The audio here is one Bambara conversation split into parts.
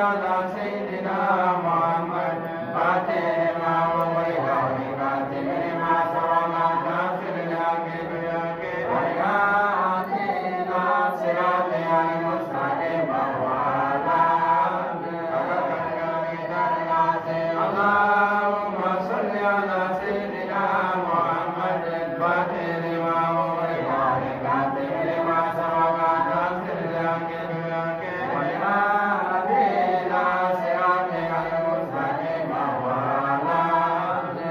على سيدنا محمد فاتح لما أغلق والخاتم لما سبق ناصر الحق بالحق والهادي إلى صراطك المستقيم وعلى آله. اللهم صل على سيدنا محمد الفاتح لما أغلق والخاتم لما سبق ناصر الحق بالحق والهادي إلى صراطك المستقيم وعلى آله.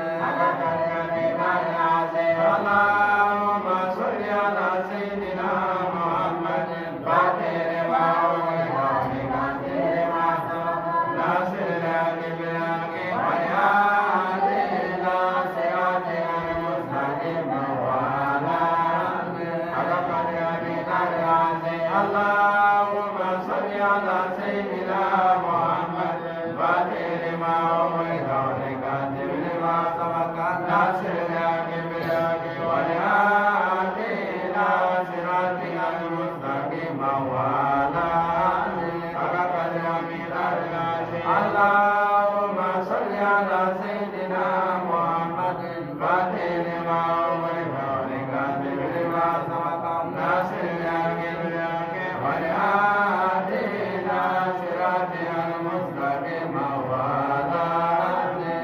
اللهم صل على سيدنا محمد الفاتح لما أغلق والخاتم لما سبق ناصر الحق بالحق والهادي إلى صراطك المستقيم وعلى آله. اللهم صل على سيدنا محمد الفاتح لما أغلق والخاتم لما سبق ناصر الحق بالحق والهادي إلى صراطك المستقيم وعلى آله. اللهم صل على سيدنا محمد الفاتح لما أغلق والخاتم لما سبق ناصر الحق بالحق والهادي إلى صراطك المستقيم وعلى آله.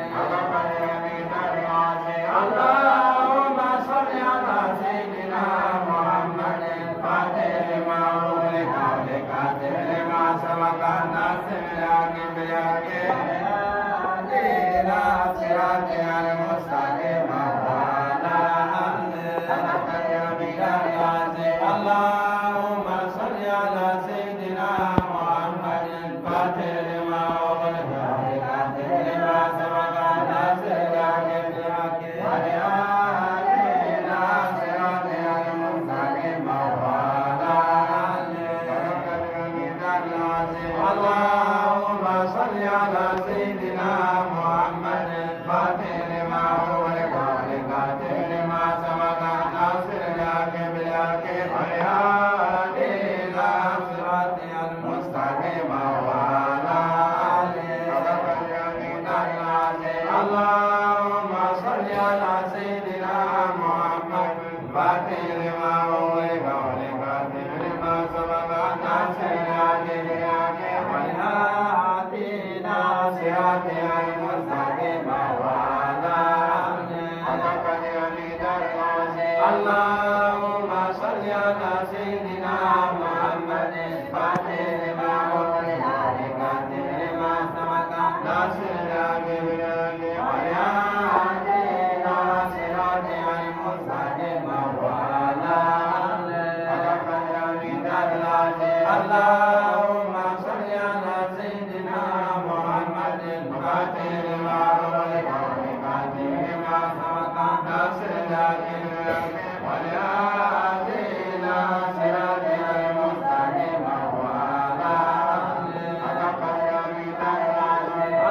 اللهم صل على سيدنا محمد الفاتح لما أغلق والخاتم لما سبق ناصر الحق بالحق والهادي إلى صراطك المستقيم وعلى آله. اللهم صل على سيدنا محمد الفاتح لما أغلق والخاتم لما سبق ناصر الحق بالحق والهادي إلى صراطك المستقيم وعلى آله. اللهم صل على سيدنا محمد الفاتح لما أغلق والخاتم لما سبق ناصر الحق بالحق والهادي إلى صراطك المستقيم وعلى آله. اللهم صل على سيدنا محمد الفاتح لما أغلق والخاتم لما سبق ناصر الحق بالحق والهادي إلى صراطك المستقيم وعلى آله. اللهم صل على سيدنا محمد الفاتح لما أغلق والخاتم لما سبق ناصر الحق بالحق والهادي إلى صراطك المستقيم وعلى آله. اللهم صل على سيدنا محمد الفاتح لما أغلق والخاتم لما سبق ناصر الحق بالحق والهادي إلى صراطك المستقيم وعلى آله.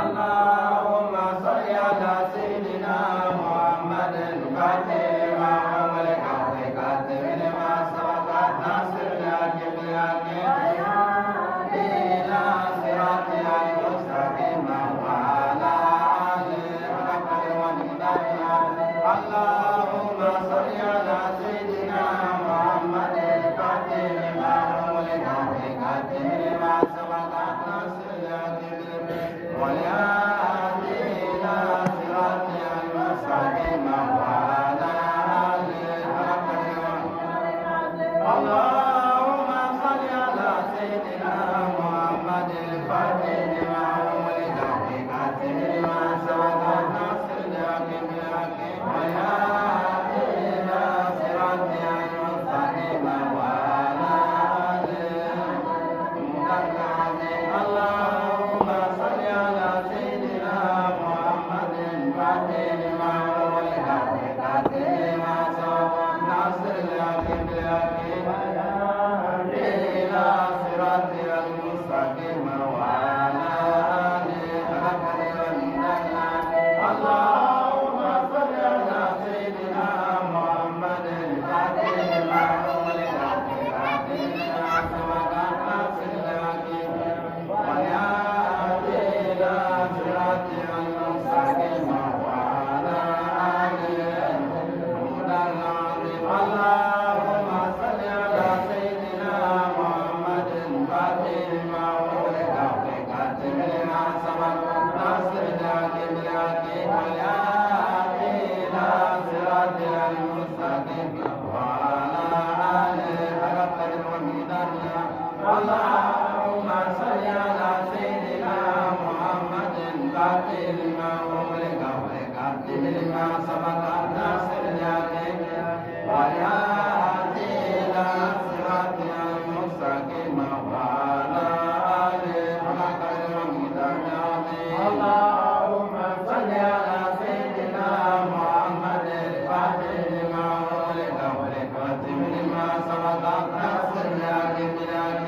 اللهم صل على سيدنا محمد الفاتح لما أغلق والخاتم لما سبق ناصر الحق بالحق والهادي إلى صراطك المستقيم وعلى آله. اللهم صل على سيدنا محمد الفاتح لما أغلق والخاتم لما سبق ناصر الحق بالحق والهادي إلى صراطك المستقيم وعلى آله. اللهم صل على سيدنا محمد الفاتح لما أغلق والخاتم لما سبق ناصر الحق بالحق والهادي إلى صراطك المستقيم وعلى آله. اللهم صل على سيدنا اللهم صل على سيدنا محمد الفاتح لما أغلق والخاتم لما سبق الناصر الحق والهادي إلى صراطك المستقيم وعلى آله حق ومقداره العظيم. اللهم صل على سيدنا محمد الفاتح لما أغلق والخاتم لما سبق الناصر الحق بالحق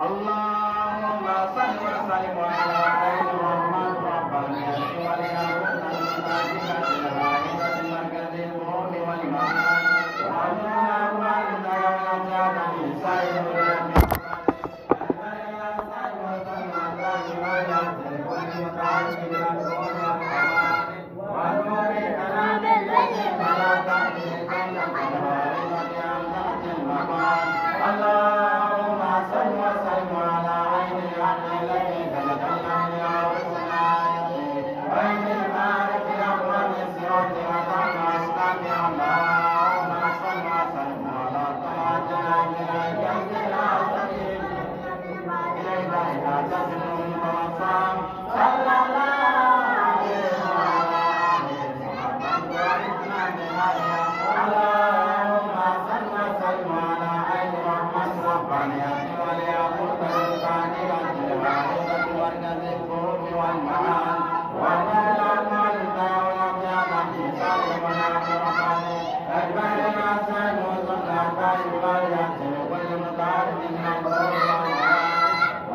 اللهم صل وسلم على خير رحمة ربنا اللهم صل وسلم على عين الحق التي تتجلى منها الرسل عين المعارف أقوام الصراط وطعم أسلام. اللهم صل وسلم على طلعتنا من الكنز العظيم إليك إذا تزن المتوسم صلى الله عليه وعلى آله وصحبه وسلم. اللهم صل وسلم على عين رحمة ربانية ولياقوت الثانية الوارثة مركز الفهم والمعان ونور والدولة في سالمنا رباني أجمل الأحسان وزمنا البارية لكل متعرف من النور والمعان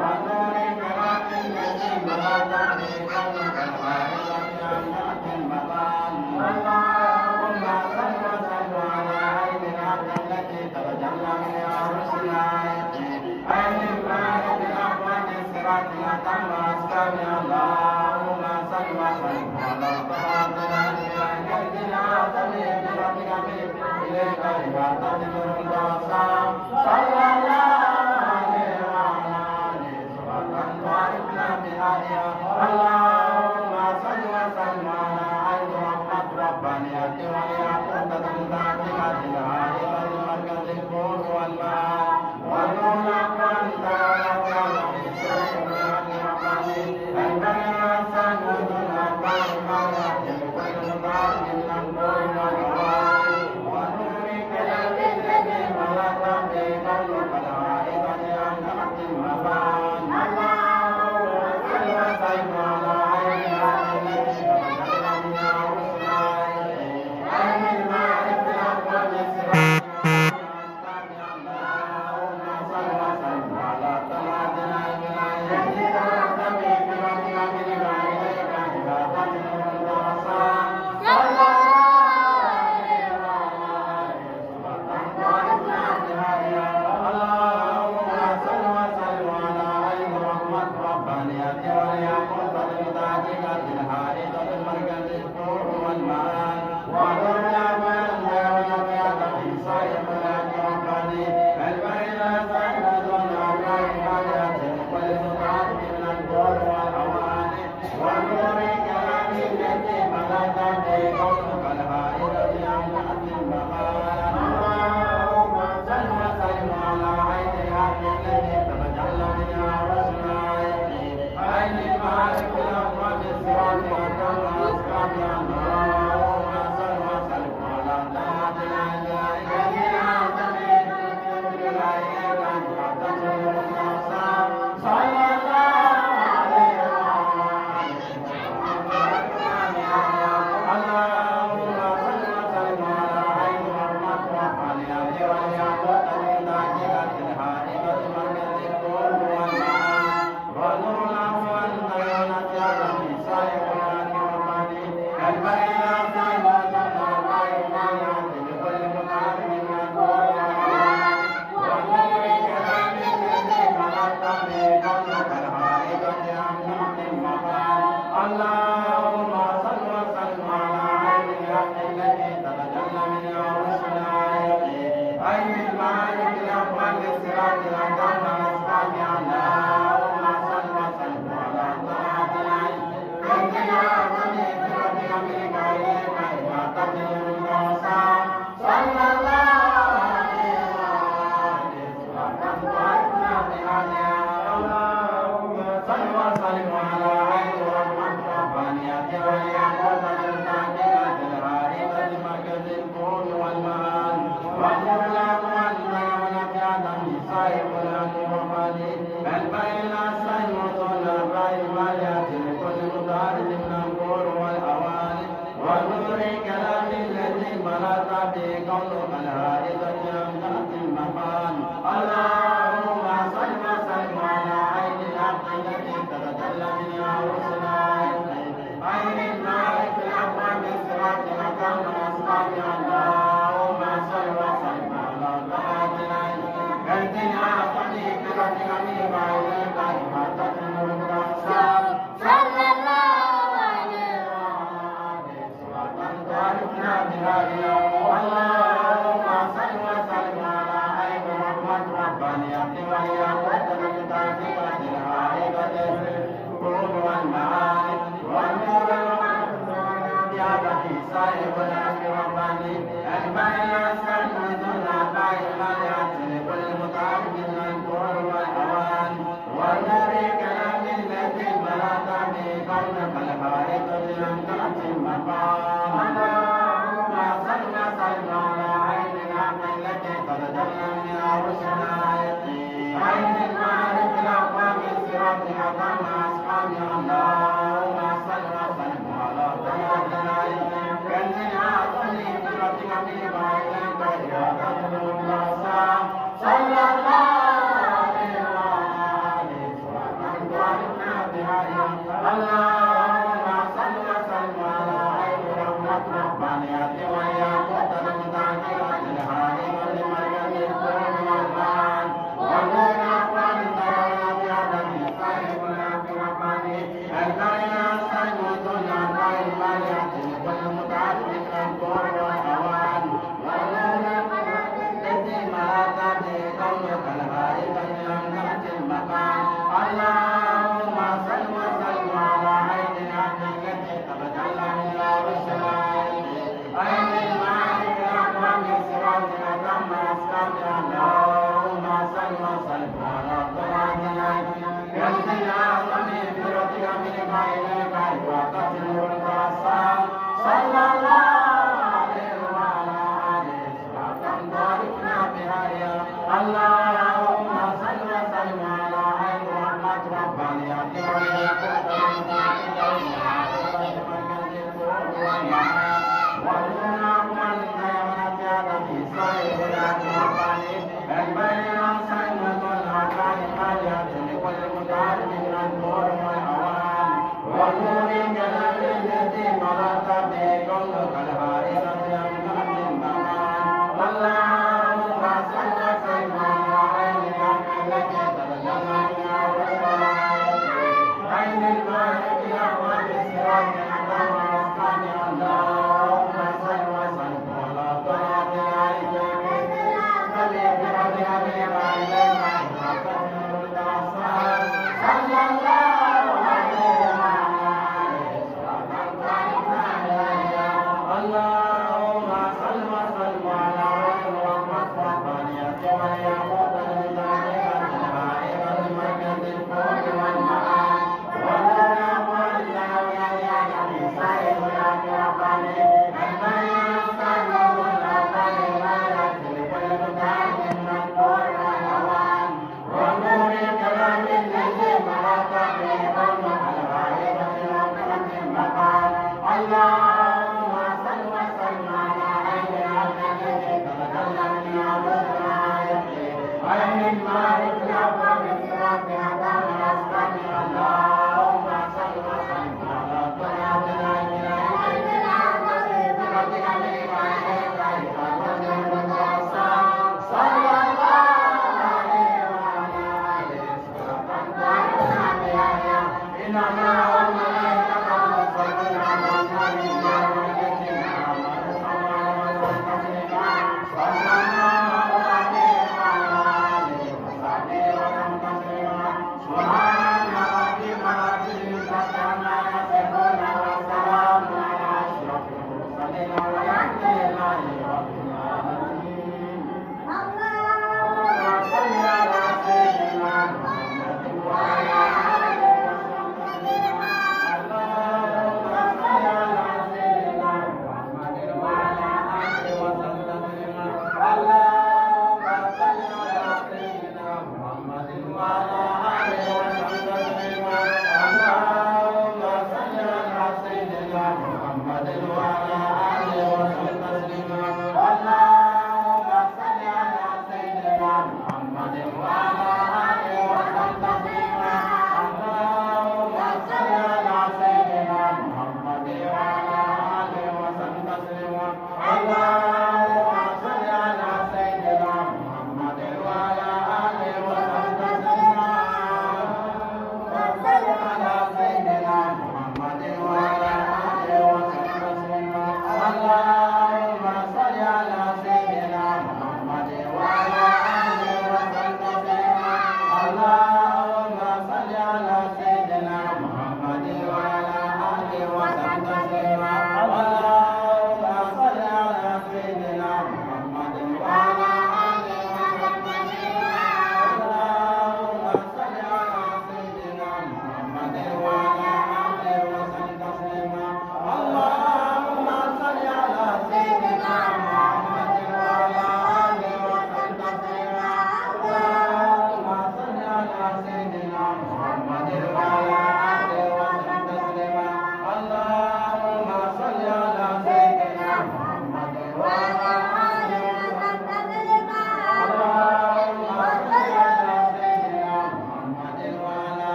ونور كلام الذي لا تعني قولك الغائبة عن ذات المكان. اللهم صل وسلم على عين العبد التي تتجلى منها الرسل عين المعارف الأقوام الصراط الأتم وأسكان. اللهم صل وسلم على طلعت الأنبياء العظيم بربك إليك إذا تدبر المتوسم صلى الله عليه وعلى آله صلاة تعرفنا بها. اللهم صل وسلم على عين رحمة ربانية ولياقوتة الذاتية العالمة المركز الفهم والمعان ونور الأقوام تعالى في سر الرحمن البر الإنسان وذو الأربع مرات لكل متعرف من النور والمعان ونور كلام الذي ولا تنبي قولك صاحب الرباني البين سيد الأربع لكل متعد من الدور والأواني ونور كلام الذي ملأت به كونك الهائلة عن تحت المقال. اللهم صل وسلم على عين الحق الذي تتجلى منها رسل عين المعارف الأقوام الصراط والكون أسباب. اللهم صل وسلم على ذات العين العظيم صلى الله عليه وسلم. اللهم صل وسلم على عين رحمة ربانية والياقوت الناجلة الهائبة مركز الكون والمعان ونور الأحوال الديانة آدم صاحب الحق رباني البين صاحب الأربع الماليات لكل متعلم من النور والأوان ونور كلام الذي ملأت به كونك الهائبة عن تحت المقال. اللهم صل وسلم على عين الحق التي تتجلى منها رسل عين المعارف الأقوال الصراط الأتم الأسباب. اللهم صل وسلم على طاعة العين كنز الأعظم برب أمرك إليك ما تبلغ الأوصاف. صلى الله عليه وآله وسلم. اللهم صل وسلم على عين رحمة ربانية والياقوت الناجلة الهاربة مركز الكون والمعان ونور الأقوال الديانة آدم صاحب الأمر الرباني البين السيد الأربع الماليات لكل متعرض من النور والأوان ونور كلام الذي ملأت به كونك الهائبة عن تحت المقال. اللهم صل وسلم على عين الحق التي تتجلى منها رسل عين المعارف الأقوام الصراط الأتم الأسباب. اللهم صل وسلم على طاعة العين كنز الأعظم برب أمرك إليك ما تتم الأقسام. صلى الله عليه وآله صلاة تعرفنا بها. اللهم صل وسلم على عين رحمة ربانية والياقوت المتعذبة الهائبة القلوب والمعاني والنور الأبدي صاحب الحق رباني البين السلم الأربع الماليات لكل متعرف من الكور والأوان ونور كلام الذي ملأت به كونك الهائبة عن تحت المقام. اللهم صل وسلم على عين الحق التي تتجلى منها رسل عين المعارف الأقوام الصراط الأتم الأسباب. اللهم صل وسلم على طاعة العين كنز الأعظم برب أمرك إليك يا تبلغ الأوصاف. صلى الله عليه وآله صلاة تعرفنا بها. اللهم صل وسلم على عين رحمة ربانية والياقوت المتعجلة الهائبة مركز الكون والمعان ونور الأقوال الديانة آدم صاحب الحق رباني البين السيد الأربع الماليات لكل متعرف من الكون والأوان ونور الذي ملأت به كونك الهائبة عن تحت المقام. اللهم صل وسلم على عين الحق التي تتجلى منها رسل عين المعارف الأقوام الصراط الأتم الأسباب. اللهم صل وسلم على طاعة العين كنز الأعظم برب أمرك إليك وتتلو الأوصاف. صلى الله عليه وعلى آله صلاة تعرفنا بها. اللهم صل وسلم على عين رحمة ربانية والياقوت المتعددة الهائبة مركز الكون والمعان ونور الأقوال الديانة آدم صاحب الحق رباني البين السيد الأربع الماليات لكل متعرف من النور والأوان ونور كلام الذي ملأت به كونك الهائبة عن تحت المقال. اللهم صل وسلم على والياقوت الغائبة المركز الفوز والمآل ونور أقوال الله يا سائر يا رباني المن الرباني لكل مكان منظور والأوان ونور كلام الذي ملك به الغائبة الأكرم المقال. اللهم صل وسلم على عين العبد الذي تتجلى من عبودنا يحيي ومن المعرفة الأبواب الصراط هدانا الأسلام. اللهم صل وسلم على طلعة صلى الله عليه وعلى آله وصحبه. إن الله وملائكته يصلون على النبي يا أيها الذين آمنوا صلوا عليه وسلموا تسليما. صلى الله عليه وعلى آله وصحبه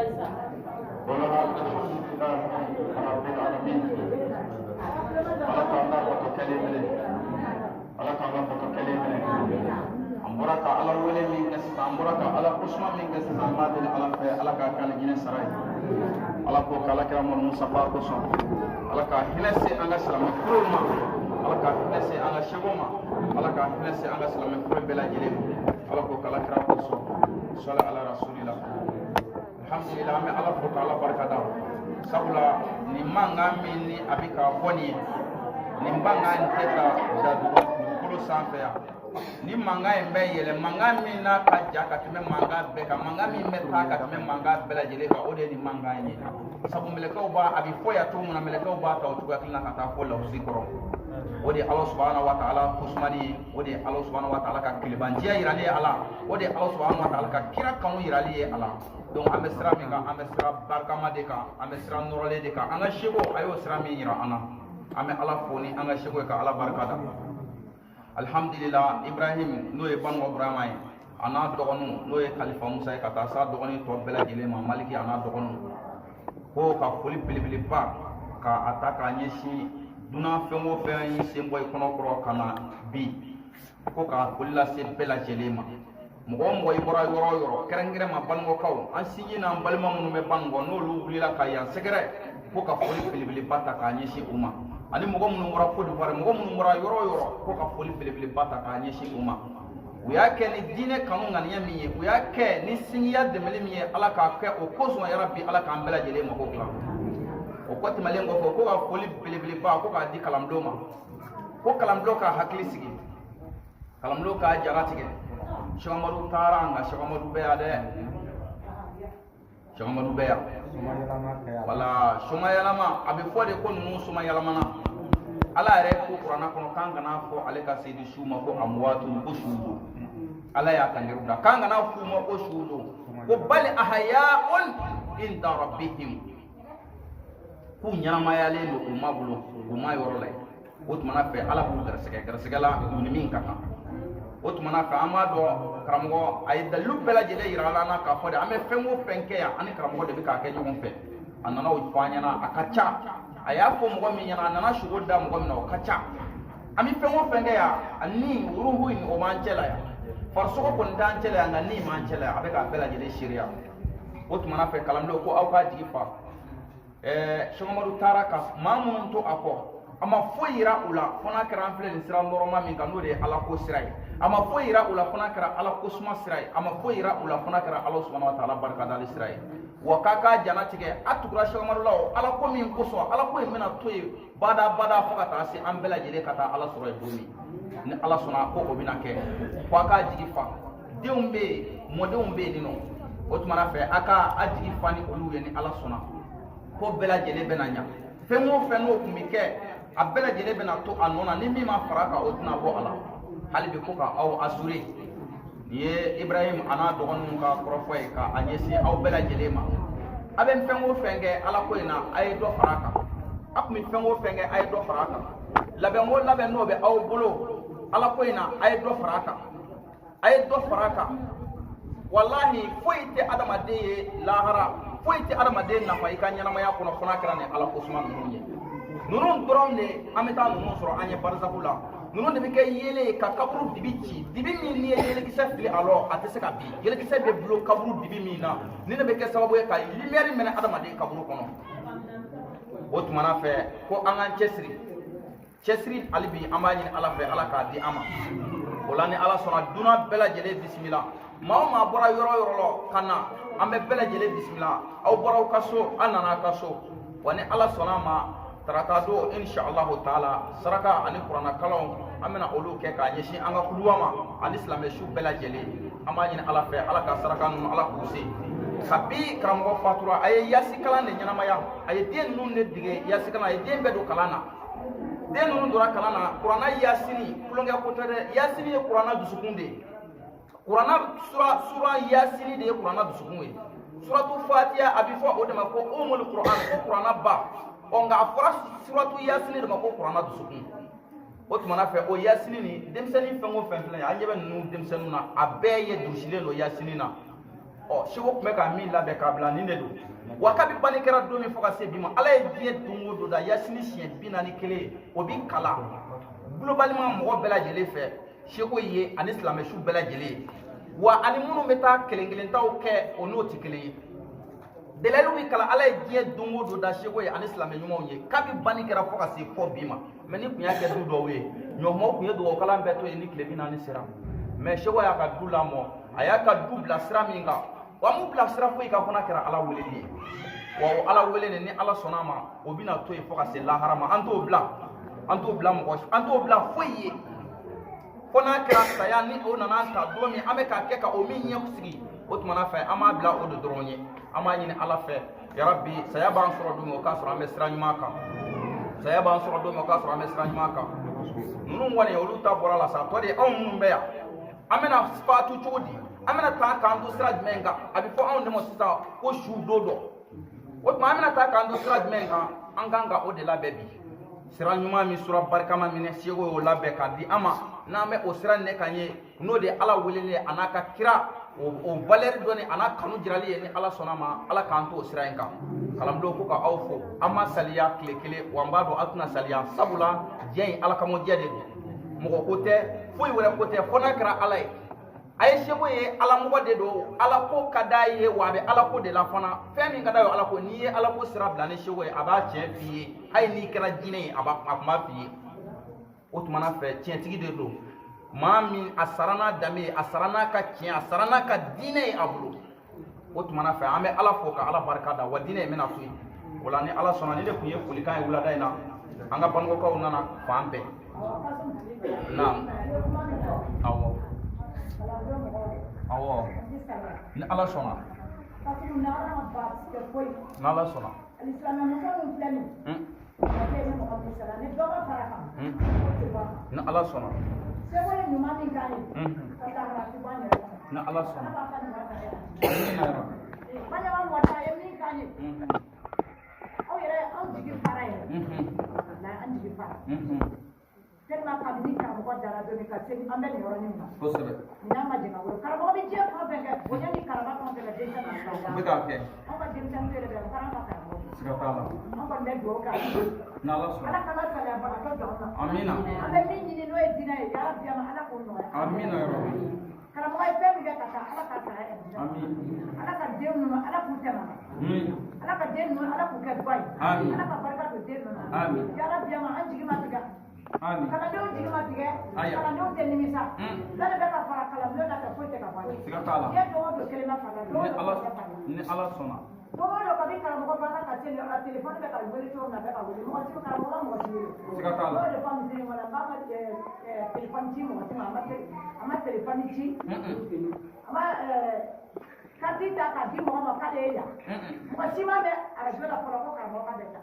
O la alhamdulilahi rabbil alamin. Ala k'an ka bato kɛlen minɛ, Ala k'an ka bato kɛlen minɛ. An bɔra ka Ala wele min kɛ sisan, an bɔra ka Ala kosuma min kɛ sisan, an b'a deli Ala fɛ, Ala k'a k'ale hinɛ sara ye. Ala ko k'Ala kira Mamadu Mustafa kosɔn, Ala ka hinɛ se an ka silamɛ furuw ma, Ala ka hinɛ se an ka seko ma, Ala ka hinɛ se an ka silamɛ furu bɛɛ lajɛlen ma. Ala ko k'Ala kira kosɔn, sɔli ala rasulila. Alhamdulillah, an bɛ Ala fo k'Ala barika da, sabula nin mankan min ni a bɛ ka bɔ nin ye, nin mankan in tɛ ka da dugukolo sanfɛ yan. Ni mankan in bɛ yɛlɛ, mankan min n'a ka ja ka tɛmɛ mankan bɛɛ kan, mankan min bɛ taa ka tɛmɛ mankan bɛɛ lajɛlen kan, o de ye nin mankan in ye. Sabu mɛlɛkɛw b'a, a bɛ fɔ yan cogo min na, mɛlɛkɛw b'a ta o cogoya kelen na ka taa fɔ lawusi kɔrɔ. O de ye Ala subahana wa taala kosumani ye, o de ye Ala subahana wa taala ka kelebanjiya yirali ye ala, o de ye Ala subahana wa taala ka kira kanu yirali ye ala. Donc an bɛ sira min kan, an bɛ sira barikama de kan, an bɛ sira nɔrɔlen de kan. An ka seko, a y'o sira min yira an na, an bɛ Ala fo ni an ka seko ye, ka Ala barika da. Alhamdulillah, Ibrahim, n'o ye Banuwa Burama ye, a n'a dɔgɔninw, n'o ye Kalifa Musa ye, ka taa s'a dɔgɔnin tɔ bɛɛ lajɛlen ma, Maliki a n'a dɔgɔninw, ko ka foli belebeleba ka a ta k'a ɲɛsin dunan fɛn o fɛn y'i sen bɔ i kɔnɔ kɔrɔ ka na bi, ko ka foli lase bɛɛ lajɛlen ma. Mɔgɔ o mɔgɔ i bɔra yɔrɔ o yɔrɔ, kɛrɛnkɛrɛn ma Banikɔkaw, an sinji n'an balima minnu bɛ Banikɔ, n'olu wulila ka yan sɛgɛrɛ, ko ka foli belebeleba ta k'a ɲɛsin u ma, ani mɔgɔ minnu bɔra Côte d'Ivoire, mɔgɔ minnu bɔra yɔrɔ o yɔrɔ, ko ka foli belebeleba ta k'a ɲɛsin u ma. U y'a kɛ ni diinɛ kanu ŋaniya min ye, u y'a kɛ ni sinjiya dɛmɛli min ye, Ala k'a kɛ o kosɔn. Yarabi, Ala k'an bɛɛ lajɛlen mako dilan. O kɔ tɛmɛlen kɔfɛ, ko ka foli belebeleba ko k'a di kalanbulon ma, ko kalanbulon k'a hakili sigi, kalanbulon k'a jara tigɛ. Sɛki taara, nka Sɛki bɛ yan dɛ, Sɛki bɛ yan. Wala somayalama, a bɛ fɔ de ko ninnu somayalamana. Ala yɛrɛ ko kuranna kɔnɔ k'an kana fɔ ale ka seyidi su ma ko amuwatu, ko su don. Ala y'a kangeru da k'an kana f'u ma ko su don, ko bali ahayaun inda rabbihim, k'u ɲɛnamayalen don u ma bolo, u ma yɔrɔ la yen. O tumana fɛ, Ala b'u garisɛgɛ, garisɛgɛ la u ni min ka kan. O tumana fɛ, an b'a dɔn karamɔgɔ a ye dalilu bɛɛ lajɛlen yira an na k'a fɔ de, an bɛ fɛn o fɛn kɛ yan, an ni karamɔgɔ de bɛ k'a kɛ ɲɔgɔn fɛ. A nana o fɔ an ɲɛna, a ka ca. A y'a fɔ mɔgɔ min ɲɛna, a nana sugo da mɔgɔ min na, o ka ca. An bɛ fɛn o fɛn kɛ yan, ani ruhu in, o b'an cɛ la yan. Farisogo kɔni t'an cɛ la yan, nka ni b'an cɛ la yan. A bɛ k'a bɛɛ lajɛlen seereya. O tumana fɛ, kalandenw, ko aw k'a jigi fa. Sɛki taara ka maa minnu to a kɔ, a ma foyi yira u la fo n'a kɛra an filɛ nin sira nɔrɔma min kan, n'o de ye Ala ko sira ye. A ma foyi yira u la fo n'a kɛra Ala ko suma sira ye. A ma foyi yira u la fo n'a kɛra Ala subahana wa taala barikadali sira ye. Wa k'a k'a jana tigɛ, a tugura Sɛki la o Ala ko min kosɔn, Ala ko in bɛna to yen bada bada fo ka taa se an bɛɛ lajɛlen ka taa Ala sɔrɔ yen don min ni Ala sɔnna ko o bɛna kɛ. Ko a k'a jigi fa, denw bɛ yen, mɔdenw bɛ yen nɔ. O tumana fɛ, a ka a jigi fa ni olu ye, ni Ala sɔnna ko bɛɛ lajɛlen bɛna ɲa. Fɛn o fɛn n'o tun bɛ kɛ, a bɛɛ lajɛlen bɛna to a nɔ na. Ni min ma fara a kan, o tɛna bɔ a la. Hali bi ko ka aw assurer, nin ye Ibrahim a n'a dɔgɔninw ka kɔrɔfɔ ye ka a ɲɛsin aw bɛɛ lajɛlen ma. A bɛ fɛn o fɛn kɛ Ala ko in na, a ye dɔ fara a kan. A tun bɛ fɛn o fɛn kɛ, a ye dɔ fara a kan. Labɛn o labɛn n'o bɛ aw bolo Ala ko in na, a ye dɔ fara a kan, a ye dɔ fara a kan. Walahi, foyi tɛ adamaden ye lahara, foyi tɛ adamaden nafa i ka ɲɛnamaya kɔnɔ fo n'a kɛra nin Ala kosuma ninnu ye. Ninnu dɔrɔn de, an bɛ taa ninnu sɔrɔ an ye barisaku la. Ninnu de bɛ kɛ yeelen ye ka kaburu dibi ci. Dibi min n'i ye yelekisɛ fili a lɔ, a tɛ se ka bin. Yelekisɛ bɛ bulon kaburu dibi min na, ni ne bɛ kɛ sababu ye ka lumière mɛnɛ adamaden kaburu kɔnɔ. O tumana fɛ, ko an k'an cɛsiri, cɛsiri hali bi, an b'a ɲini Ala fɛ, Ala k'a di an ma. O la, ni Ala sɔnna, dunan bɛɛ lajɛlen bisimila. Maa o maa bɔra yɔrɔ o yɔrɔ la ka na, an bɛ bɛɛ lajɛlen bisimila. Aw bɔra aw ka so, an nana aw ka so. Wa ni Ala sɔnna a ma, tarata don, inshallah taala, saraka ani kuranna kalanw, an bɛna olu kɛ k'a ɲɛsin an ka kuluwa ma ani silamɛ su bɛɛ lajɛlen. An b'a ɲini Ala fɛ, Ala ka saraka ninnu, Ala k'u se. Kabi karamɔgɔ fatura, a ye yasi kalan de ɲɛnamaya. A ye den ninnu de dege yasi kalan, a ye den bɛɛ don kalan na. Den ninnu donna kalan na. Kuranna yasini, tulonkɛ ko tɛ dɛ. Yasini ye kuranna dusukun de ye. Kuranna sura yasini de ye kuranna dusukun ye. Suratu Fatiya, a bɛ fɔ o de ma ko umul Kuran, ko kuranna ba. Ɔ, nka a fɔra suratu yasini de ma ko kuranna dusukun. O tumana fɛ, o yasini ni denmisɛnnin fɛn o fɛn filɛ nin ye, an ɲɛ bɛ ninnu denmisɛnninw na, a bɛɛ ye durusilen don yasini na. Ɔ seko tun bɛ ka min labɛn k'a bila nin de don. Wa kabi banni kɛra don min fo ka se bi ma, Ala ye diɲɛ don o don da yasini siɲɛ 41 o bi kalan globalement mɔgɔ bɛɛ lajɛlen fɛ, seko ye ani silamɛsu bɛɛ lajɛlen ye. Wa ani minnu bɛ taa kelen kelen taw kɛ, o n'o tɛ kelen ye. Dalilu bɛ kalan Ala ye diɲɛ don o don da seko ye ani silamɛ ɲumanw ye kabi banni kɛra fo ka se fɔ bi ma. Mɛ ni tun y'a kɛ du dɔw ye, ɲɔgɔnmaw tun ye dugawu kalan bɛɛ to yen ni tile 40 sera. Mɛ seko y'a ka du lamɔ, a y'a ka du bila sira min kan, wa m'u bila sira foyi kan fo n'a kɛra Ala weleli ye. Wa o Ala wele nin, ni Ala sɔnna a ma, o bɛna to yen fo ka se lahara ma. An t'o bila, an t'o bila mɔgɔ, an t'o bila foyi ye fo n'a kɛra saya ni o nana an ta don min, an bɛ k'a kɛ ka o min ɲɛ sigi o tuma na fɛ, an b'a bila o de dɔrɔn ye. An b'a ɲini Ala fɛ, yarabi, saya b'an sɔrɔ don min, o k'a sɔrɔ an bɛ sira ɲuman kan. Saya b'an sɔrɔ don min, o k'a sɔrɔ an bɛ sira ɲuman kan. Ninnu kɔni, olu ta bɔra la sa. Tɔ de anw minnu bɛ yan, an bɛna fatu cogo di? An bɛna taa k'an to sira jumɛn kan? A bɛ fɔ anw de ma sisan ko su don dɔ. O tuma an bɛna taa k'an to sira jumɛn kan? An kan ka o de labɛn bi. Sira ɲuman min, sura barikama min, seko y'o labɛn k'a di an ma, n'an bɛ o sira nin kan ye, n'o de ye Ala weleli ye a n'a ka kira, o valeur dɔnni a n'a kanu jirali ye. Ni Ala sɔnna ma, Ala k'an to o sira in kan. Kalanbulon ko ka aw fo. An ma saliya tile kelen, wa n b'a dɔn aw tɛna saliya, sabula diɲɛ in Ala kamo jɛ de don. Mɔgɔ ko tɛ, foyi wɛrɛ ko tɛ, fo n'a kɛra Ala ye. A ye seko ye, Ala mɔgɔ de don, Ala ko ka d'a ye, wa a bɛ Ala ko de la fana. Fɛn min ka d'a ye, Ala ko. N'i ye Ala ko sira bila ni seko ye, a b'a tiɲɛ f'i ye. Hali n'i kɛra jinɛ ye, a b'a a tun b'a f'i ye. O tuma na fɛ, tiɲɛtigi de don. Maa min a sara n'a danbe ye, a sara n'a ka tiɲɛ, a sara n'a ka diinɛ ye a bolo. O tuma na fɛ, an bɛ Ala fo ka Ala barika da. Wa diinɛ in bɛna to yen. O la, ni Ala sɔnna, ni de tun ye folikan ye wulada in na. An ka Banikɔkaw nana fan bɛɛ. Naam, awɔ, awɔ, ni Ala sɔnna, ni Ala sɔnna. Ni Ala sɔnna, ni Ala sɔnna, amina ya rabbi. Aw yɛrɛ, anw jigi fara yɛrɛ, an jigi fara tellement kabini karamɔgɔ dara don min ka se an bɛ nin yɔrɔnin na. Nin n'a ma jɛ ka wolo, karamɔgɔ bɛ diɲɛ fɛn o fɛn kɛ, bonya ni karama fɛn o fɛn kɛ denmisɛnnin na, U bɛ k'a kɛ. Anw ka denmisɛnnin yɛrɛ bɛ fara an ka karamɔgɔ. Siga t'a la. An kɔni bɛ dugawu kɛ. N'Ala sɔnna. Ala kana saliyabagatɔ jɔ an na. Amina. An bɛ min ɲini n'o ye diinɛ ye, yarabi Ala k'o nɔgɔya. Amina ya rabbi. Karamɔgɔ ye fɛn min kɛ ka taa, Ala k'a sara yɛrɛ. Amin. Ala ka den ninnu, Ala k'u tɛmɛ. Amin. Ala ka den ninnu, Ala k'u kɛ duba ye. Amin. Ala ka barika don den ninnu na. Amin. Yarabi an jigi ma tigɛ. Amin. Kalandenw jigi ma tigɛ. Aya. Kalandenw tɛ nimisa. Fɛn bɛ ka fara kalandenw na, ka foyi tɛ ka bɔ a la. Siga t'a la. Diɲɛ don o don, kelen ma fara don o Ni don, Ala kelen ma fara. Ni Ala sɔnna. Don o don, kabi karamɔgɔ banna ka se a telefɔni bɛ ka wele cogo min na, a bɛ ka wele mɔgɔ si, karamɔgɔ ma mɔgɔ si wele. Siga t'a la. N'o de fɔ misiri kɔnɔ, k'a ma telefɔni ci mɔgɔ si ma, a ma telefɔni ci. A ma carte ta k'a di mɔgɔ ma k'ale ye yan. Mɔgɔ si ma mɛn arajo la fɔlɔ ko karamɔgɔ ka bɛ ta.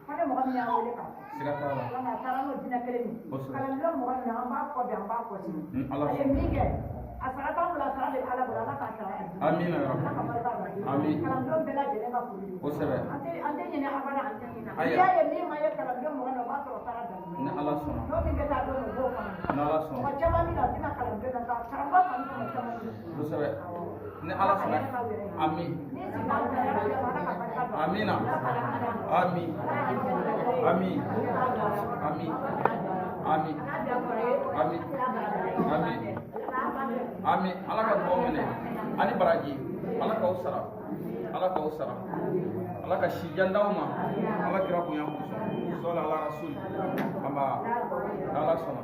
Fo ni mɔgɔ min y'a wele k'a fɔ. Siga t'a la. Donc a taara n'o diinɛ kelen min ye. Kosɛbɛ. Kalandenw mɔgɔ min na, an b'a kɔ bi, an b'a kɔ sini. Ni Ala A ye sɔnna. min kɛ, a sara t'an bolo, a sara de bɛ Ala bolo, Ala k'a sara a di. Amina ya Ala rabbi. ka barika don a den. Amin. Kalandenw bɛɛ lajɛlen ka foli don. Kosɛbɛ. An tɛ ɲinɛ abada. N'i Ayiwa. y'a ye min ma ye kalandenw mɔgɔ na, o b'a sɔrɔ o taara daminɛ. Ni Ala sɔnna. N'o min bɛ taa don o b'o kɔnɔ. Ni Ala sɔnna. Mɔgɔ caman bɛ na, u tɛna kalanden na, nka karamɔgɔ kanu kama caman bɛ na. Kosɛbɛ. Ni Ala sɔnna. Amin. Ni sigi an fɛ, yarabi Ala ka barika don. Amina. Amin. Amin. Amin. Amin. Amin. Amin. Amin. Ala ka dugawu minɛ. Ani baraji. Ala k'aw sara. Ala k'aw sara. Ala ka si jan d'aw ma. Ala kira bonya kosɔn. Sɔli ala rasul. Aba. Ala sɔnna.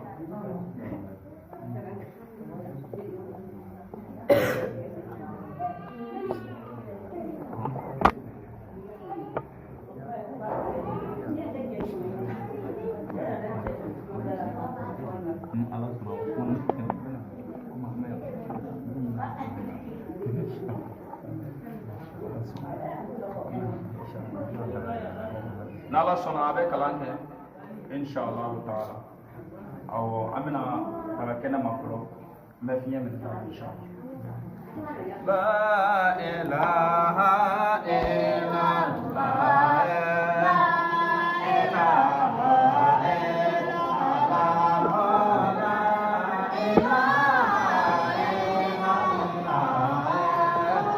Ni Ala sɔnna. N'Ala sɔnna, a bɛ kalan kɛ inshallah taala. Awɔ, an bɛna taga kɛnɛ ma fɔlɔ. N bɛ fiɲɛ minɛ inshallah. La ilaha illallah. La ilaha illallah. La ilaha illallah.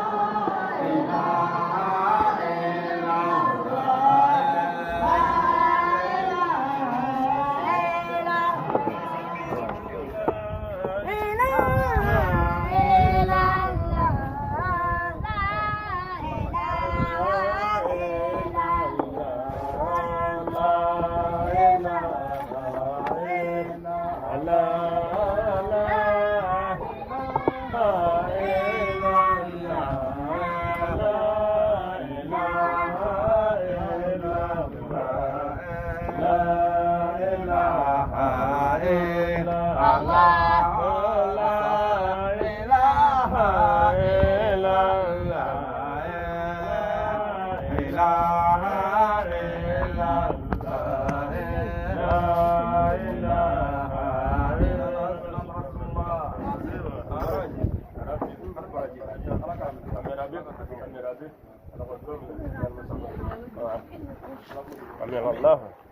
Amin Allah.